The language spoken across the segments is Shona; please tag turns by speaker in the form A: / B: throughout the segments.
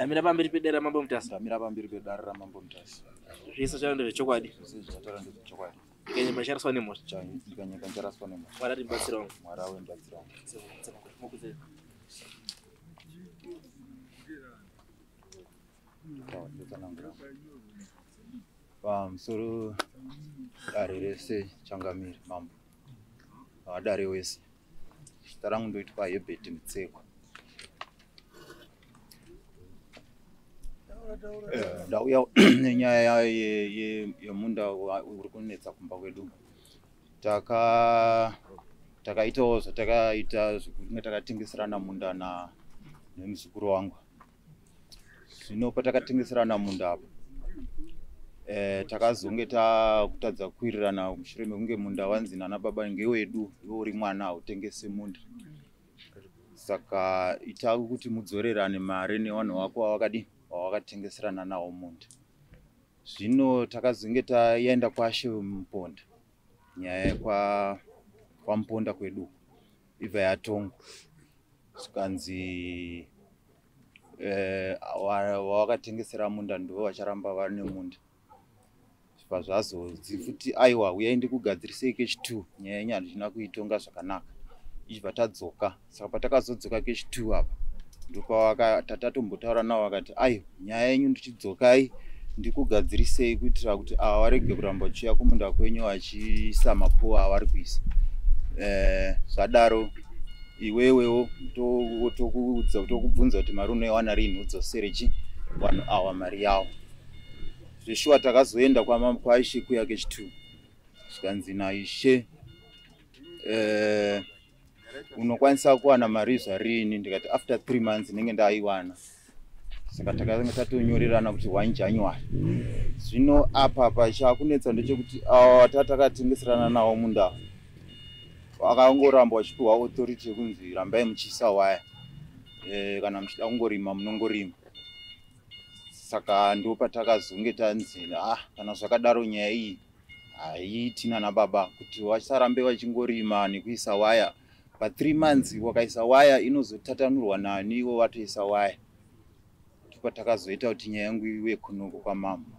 A: Ndamira pamberi pedare raMambo Mutasa.
B: Ndamira pamberi pedare raMambo Mutasa.
A: Zvese zvataura ndezvechokwadi.
B: Zvese zvataura ndezvechokwadi.
A: Ndikanyeba ndicharaswa nemhosva.
B: Ndikanyeba ndicharaswa nemhosva.
A: Mwari ari mubatsiri wangu.
B: Mwari ave mubatsiri wangu. Pamusoro dare rese changamire mambo. Vadare wese. Zita rangu ndoitwa Herbert Mutsekwa. Ndauya nenyaya yemunda uri kunetsa kumba kwedu. Takaitawo zvatakaita zvekunge takatengeserana munda nemuzukuru wangu. Zvino patakatengeserana munda apa takazonge takutadza kuwirirana mushure mekunge munda wanzi nana baba ngewedu, iwe uri mwana hautengese munda. Saka ita kuti mudzorerane mari nevanhu vako vavakadi vavakatengeserana nawo munda. Zvino takazonge taenda kwaShe Muponda, nyaya kwaMuponda kwedu ibva yatongwa, zvikanzi vavakatengesera munda ndivo vacharamba vane munda. Zviba zvazodzi futi aiwa uyai ndikugadzirisei kechi2, nyaya yenyu handina kuitonga zvakanaka. Ichibva tadzoka. Saka patakazodzoka kechi2 apa ndopatatombotaura navo vakati aiwa nyaya yenyu ndichidzokai ndikugadzirisei kuitira kuti ava varege kuramba vachiuya kumunda kwenyu vachiisa mapuwa avari kuisa. Zvadaro iwewewo tokubvunza kuti mari unoiwana rini udzosere chi vanhu ava mari yavo. Zveshuwa takazoenda kwaIshe kuya kechi2, zvikanzi naIshe unokwanisa kuwana mari zvarini? Ndikati after 3 months ndinenge ndaiwana. Saka takanga tatonyorerana kuti 1 January. Zvino apa pachakunetsa ndechekuti ava tatakatengeserana nawo munda vakangoramba vachipiwa authority yekunzi rambai muchiisa waya, kana muchida kungorima munongorima. Saka ndo patakazonge tanzi kana zvakadaro nyaya iyi haiiti nana baba kuti vasarambe vachingorima nekuisa waya. Pa 3 months wakaisa waya inozotatanurwa nani ivo vatoisa waya. Ndopatakazoita kuti nyaya yangu iuye kunoko kwamambo.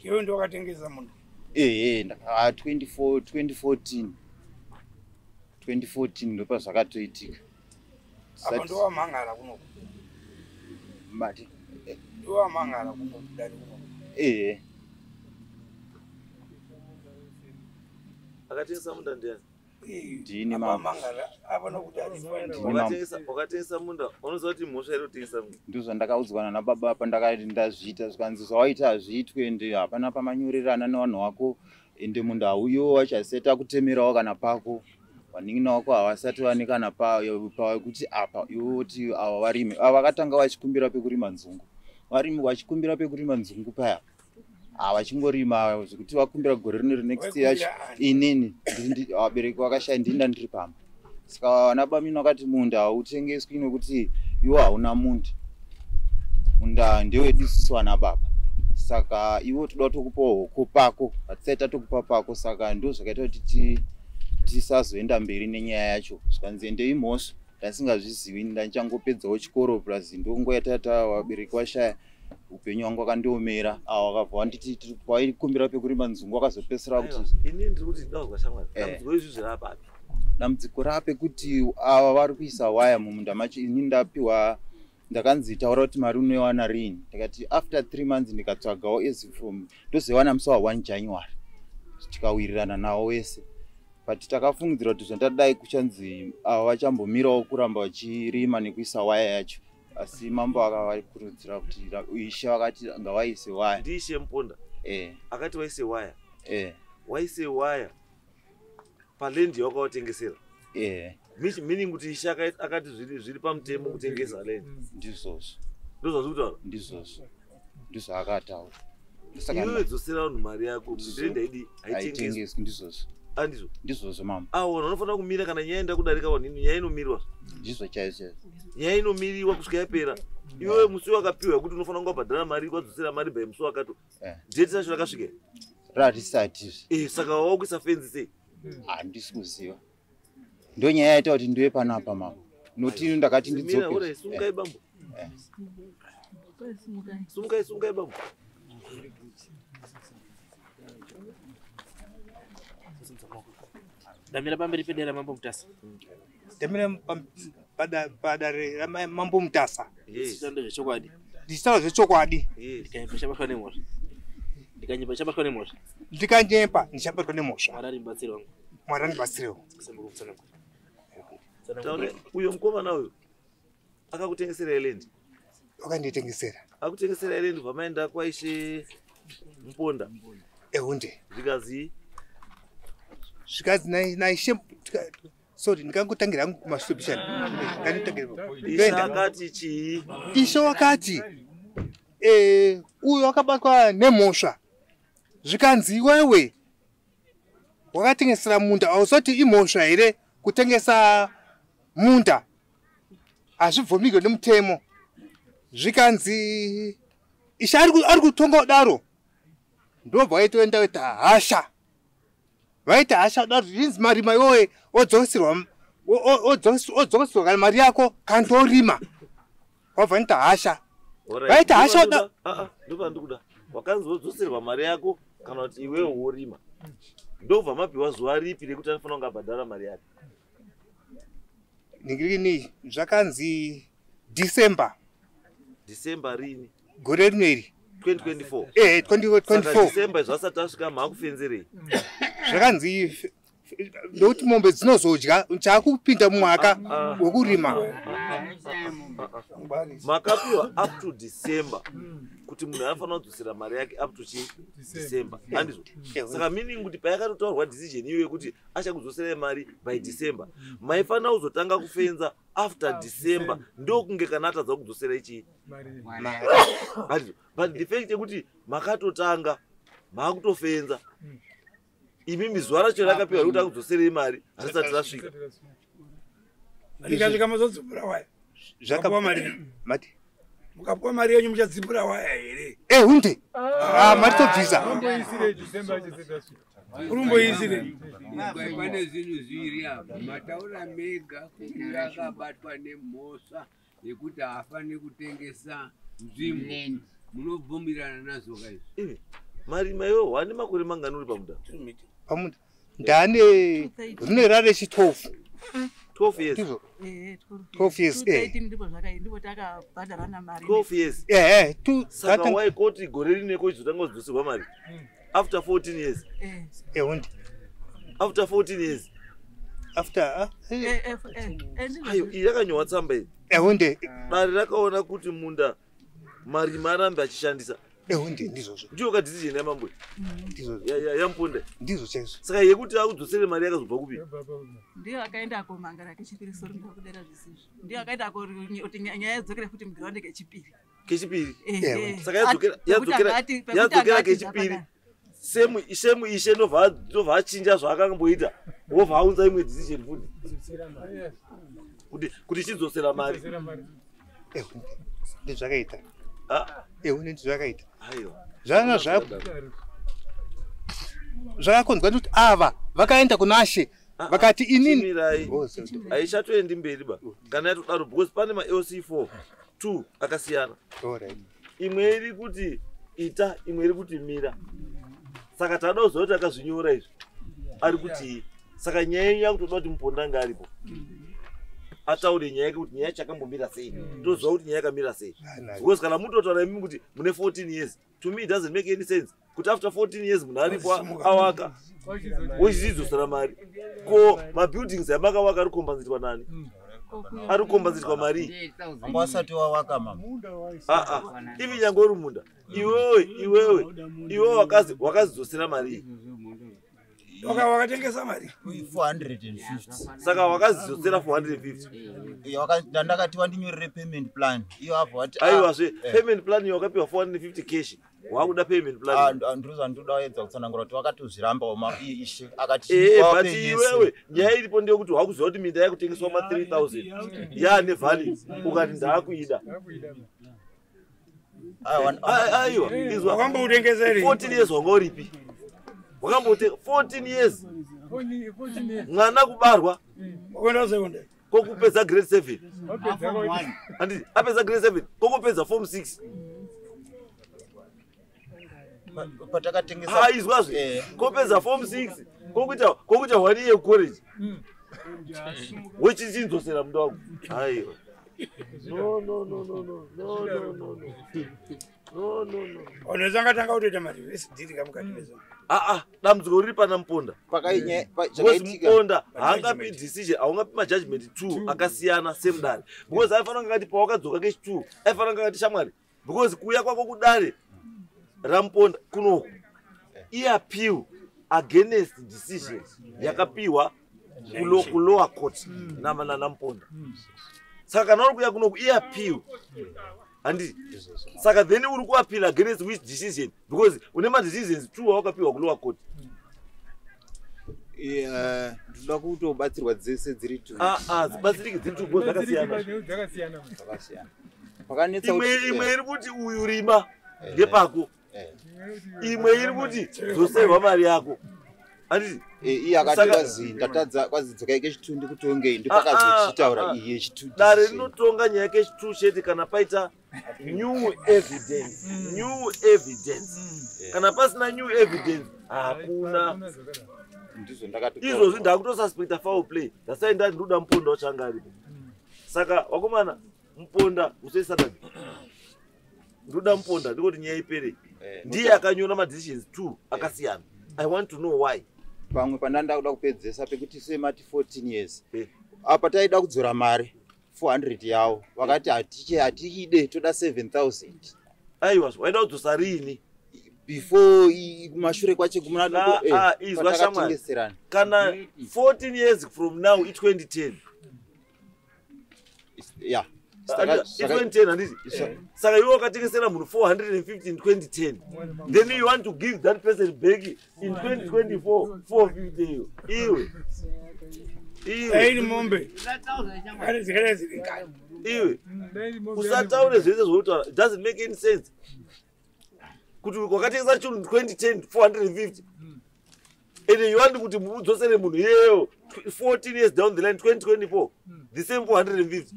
C: Iwe ndiwe wakatengesa munda?
B: Ehe, 2014 ndopazvakatoitika.
C: Apa ndowamhangara kunoko.
B: Mati.
C: Ndowamhangara kunoko kudari kunoko.
B: Ehe.
D: Akatengesa munda ndiani?
B: Ndini mama.
D: Wakatengesa munda, unoziva kuti mhosva iri kutengesa munda?
B: Ndizvo zvandakaudzwa nana baba apa ndakati ndazviita, zvikanzi zvawaita hazviitwe ende hapana pamanyorerana nevanhu vako, ende munda hauyo wachasati akutemerawo kana pako. Vanin'ina vako havasati vane kana pakuti apa iwe woti ava varime. Ava vakatanga vachikumbira pekurima nzungu. Varimi vachikumbira pekurima nzungu paya. Vachingorima zvekuti vakumbira gore rino next year yacho inini vabereki vakashaya ndini ndiri pamba. Saka vana bamini vakati munda hautengeswi nekuti iwe hauna munda. Munda ndewedu isusu vana baba. Saka iwe toda kutokupawo hoko pako, hatisati tatokupa pako. Saka ndo zvakaita kuti tisazoenda mberi nenyaya yacho. Zvikanzi endei mhosva, ndasingazvizivi, ndichangopedzawo chikoro plus ndonguva yatata vabereki vashaya. Upenyu hwangu hwakandiomera. Ava vakabva vanditi vaikumbira pekurima nzungu vakazopedzisira kuti
D: inini ndiri kuti ndakuzwa shamwari. Dambudziko izvi zvirapapi?
B: Dambudziko rape kuti ava vari kuisa waya mumunda macho. Inini ndapiwa, ndakanzi taura kuti mari unoiwana rini. Ndakati after 3 months ndikatsvagawo as from ndozoiwana musi wa 1 January. Tikawirirana nawo wese. But takafungidzira kuti zvandadai kuchanzi ava vachambomirawo kuramba vachirima nekuisa waya yacho. Asi mambo akavakurudzira kuti ishe vakati ngavaise waya.
D: Ndiishe Muponda. Akati waise waya. Waise waya palendi yawakawatengesera. Meaning kuti ishe akati zviri pamutemo kutengesa land.
B: Ndizvozvo.
D: Ndozvazviri kutaura?
B: Ndizvozvo. Ndizvo akataura.
D: Iwewe dzosera vanhu mari yako, land haidi haitengeswi.
B: Ndizvozvo.
D: Andizvo?
B: Ndizvozvo mama.
D: Awo vanhu vanofanira kumira kana nyaya enda kudarika vanhu, nyaya inomirwa.
B: Ndizvo chaizvo.
D: Nyaya inomiriwa kusvika yapera. Iwewe musi wakapiwa kuti unofanira kunge wabhadhara mari, wadzosera mari by musi wakati. Date racho rakasvika?
B: Rarisati.
D: Saka wakuisa fenzi sei?
B: Handisi kuziva. Ndo nyaya yaita kuti ndiwe panapa mama. Nokuti ndakati ndidzoke.
D: Sungai bambo. Sungai sungai bambo.
A: Ndamira pamberi pedera Mambo Mutasa.
C: Ndamira padare raMambo Mutasa.
A: Ndezvechokwadi.
C: Ndichitaura zvechokwadi.
A: Ndikanyepa ndichabatwa nemhosva. Ndikanyepa ndichabatwa nemhosva.
C: Ndikanyepa ndichabatwa nemhosva.
A: Mwari arimubatsiri wangu.
C: Mwari andibatsirewo.
D: Uyo mukomana uyu akakutengesera land.
C: Wakanditengesera.
D: Akutengesera land vamaenda kwaishe Muponda.
C: Ehunde.
D: Zvikazi
C: zvikanzi naishe sorry ndikangotangira hangu kumashure
D: bishana. Akati chii?
C: Ishe wakati uyu wakabatwa nemhosva. Zvikanzi iwewe wakatengesera munda hausati imhosva here kutengesa munda? Hazvibvumirwe nemutemo. Zvikanzi ishe ari kutonga kudaro ndobva waitoenda waita hasha. Vaita hasha kudaro zvinzi marima iwowe odzoserwa kana mari yako kana torima. Wabva nita hasha. Vaita hasha kudaro.
D: Ndopandikuda. Wakanzi wodzoserwa mari yako kana kuti iwewe worima. Ndobva mapiwa zuva ripi rekuti anofanira kunge abhadhara mari yake?
C: Ningirini zvakanzi December.
D: December rini?
C: Gore rino iri.
D: 2024.
C: 2024.
D: December zvasati asvika maakufenzerei?
C: Zvakanzi ndokuti mombe dzinozodya chaakupinda mumwaka wekurima.
D: Makapiwa up to December kuti munhu anofanira kudzosera mari yake up to December. Handizvo? Saka meaning kuti payakatotaurwa decision iyo yekuti achakudzoserai mari by December, maifanira kuzotanga kufenza after December ndokunge kana atadza kudzosera ichi mari. Handizvo? But the fact yekuti makatotanga maakutofenza imimi zuva racho rakapiwa rekuti akudzoserei mari harisati rasvika.
C: Rikasvika mazodzipura waya. Zvakapiwa mari. Mati.
E: Mukapiwa mari yenyu muchadzipura waya here?
C: Hunde. Mari tobvisa.
E: Urumboisire.
F: Pane zvinhu zviri apa. Mataura mega kuti akabatwa nemhosva yekuti haafaniri kutengesa nzvimbo. Munobvumirana nazvo kaizvi.
D: Marima iwe wane makore mangani uri pamunda?
C: Pamunda. Ndane rine rarechi 12.
D: 12 years.
C: 12 years.
G: Ndipo takabhadharana mari.
D: 12 years. Saka waikoti gore rine kochizotanga kudzoserwa mari. After 14 years.
C: Hundi.
D: After 14 years.
C: After
D: ayo iyi yakanyorwa tsamba iyi.
C: Hunde.
D: Dare rakaona kuti munda marima arambe achishandisa.
C: Hunde ndizvozvo.
D: Ndiyo ka decision yaMambo.
C: Ndizvozvo.
D: YaMuponda.
C: Ndizvo chaizvo.
D: Saka yekuti akudzosere mari yakazobva kupi?
G: Ndiyo akaenda komangara kechipiri sori ndakudera zvisizvo. Ndiyo akaenda kuti nyaya idzokere futi muground kechipiri.
D: Kechipiri. Saka yadzokera kechipiri. Semu ishe ndobva achinja zvaakamboita. Wobva aunza imwe decision futi. Kuti chidzosera mari.
C: Ndizvakaita. Hunde ndizvakaita.
D: Aiwa.
C: Zvakakonzwa kuti ava vakaenda kuna She vakati inini
D: aichatoendi mberi ba kana yatodaro because pane ma LC4 2 akasiyana. Imwe iri kuti ita, imwe iri kuti mira. Saka tada kuziva kuti akazvinyora izvi ari kuti saka nyaya yenyu yakutoda kuti Muponda anga aripo ataure nyaya yake kuti nyaya chakambomira sei, toziva kuti nyaya yakamira sei. Because kana mutotaura imimi kuti mune 14 years, to me it doesn't make any sense kuti after 14 years munhu aripo awaka wochidzidzosera mari. Ko mabuildings amakawaka ari kukombanzirwa nani? Ari kukombanzirwa mari?
B: Anga asati wawaka mama.
D: Ivi nyange uri munda iwewe wakazidzosera mari.
E: Wakatengesa mari
B: 450.
D: Saka wakazidzosera 450.
B: Ndakati wandinyorere payment plan. Iyo abva wati
D: aiwazve payment plan iyo wakapiwa 450 cash. Wakuda payment plan.
B: Ndozva ndinoda kuedza kutsanangura kuti wakatozviramba ishe akati
D: but iwewe nyaya iripo ndeyekuti wakuziva kuti minda yakutengeswa ma 3000 yaane value ukati ndaakuida. Aiwa izwa
E: wakambotengesa here
D: 14 years wanga uripi? Wakambote 14 years. Mwana kubarwa.
E: Wakaenda secondary.
D: Kokupedza grade 7, handiti? Apedza grade 7, kokupedza form 6.
B: Patakatengesa.
D: Izwazve, kopedza form 6, kokuita 1 year college, wechichinzosera munda wangu. Aiwa, no, no, no, no, no, no, no, no, no, no, no.
E: Unozangatanga kutoita mareverse deal kamukati mezo.
D: Aa, dambudziko riri pana Muponda. Because
B: Chakaitika.
D: Muponda haangapi decision, haungapi majudgment two akasiyana same dare, because aifanira kunge akati pawakadzoka kechi two, aifanira kunge akati, "Shamwari, because kuuya kwako kudare raMuponda kunoku iappeal against decision yakapiwa kulower court naMuponda. Saka kana uri kuuya kunoku iappeal, handiti? Saka then uri kuappeal against which decision? Because une madecisions two awakapiwa kulower court.
B: Ndoda kutobatsirwa dzese dziri two.
D: Aa, zibatsiriki dziri two because dzakasiyana.
B: Dzakasiyana. Pakanetsa
D: Imwe imwe iri kuti uyu rima ndepako, imwe iri kuti dzoserwa mari yako, handiti?
B: Iye akati kwazi ndatadza, kwazi dzokai kechi2 ndikutongei, ndopakazochitaura iyi yechi2.
D: Dare rinotonga nyaya kechi2 chete kana paita new evidence. New evidence. Kana pasina new evidence, hakuna.
B: Ndizvo ndakati.
D: Izvozvi ndakutosuspecta foul play. Ndasai ndati ndoda Muponda wacho anga aripo. Saka wakomana, Muponda usei Saturday, ndoda Muponda, ndikoti nyaya ipere. Ndiye akanyora madecisions two akasiyana. I want to know why.
B: Pamwe pandanda kuda kupedzesa pekuti semati 14 years apa taida kudzora mari 400 yavo, vakati hatiide, toda 7000.
D: Aiwa, waida kudzosa riini?
B: Before kumashure kwache.
D: Ah, ah, izwa shamwari, kana 14 years from now i2010.
B: Ya.
D: I2010, handiti? Saka iwe wakatengesera munhu 450 in 2010, then you want to give that person back in 2024 450. Iyo iwe.
E: Airi mombe dzikaita dziri.
D: Iwe usataure zvese zvautaura. It doesn't make any sense kuti wakatengesa chinhu 2010 450 and you want kuti mudzosere munhu iyeyo 14 years down the line, 2024, the same 450.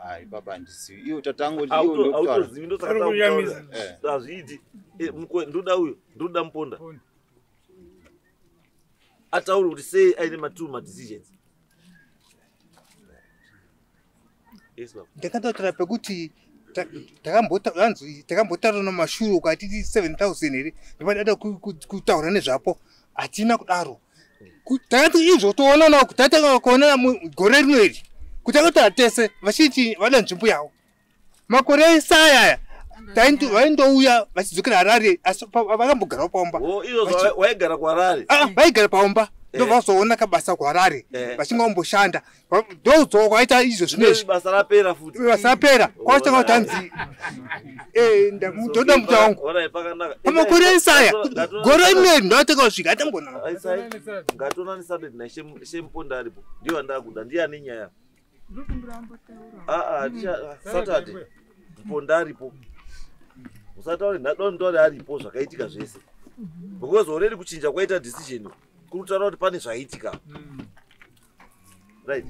B: Ai baba, handisiwi iwo tatangoti.
D: Autozivi, ndosaka hazviiti. Ndoda uyo, ndoda Muponda ataure kuti sei aine matwo madecisions. Yes, baba.
C: Ndakatotaura pekuti takambotanzi takambotaura namashure ukatiti 7000 here, ndipadada kutaura nezvapo, hatina kudaro. Takati izvo toonana, tatanga kuonana gore rino iri, kuti takataura tese vachiti vada nzvimbo yavo. Makore ese ayaya vaindouya vachidzokera Harare, asi vakambogarawo paumba.
D: Oh, izvozvo waigara kuHarare?
C: Ah, vaigara paumba, ndobva vazoona kabasa kuHarare, vachinge vamboshanda, ndodzoka kwaita izvo zvinezvi.
D: Basa rapera futi.
C: Basa rapera, kwatanga kuti hanzi ndoda muta wangu.
D: Alright, pakanaka.
C: Pamakore ese aya, gore rineri ndoatanga kusvika atambona.
D: Ngatonani Saturday naShemuponda aripo, ndiyo andakuda, ndiye ane nyaya. Aa, Saturday Muponda aripo, usataure, ndada nditaure aripo zvakaitika zvese, because already kuchinja kwaita decision kuri kutaura kuti pane zvaitika, right?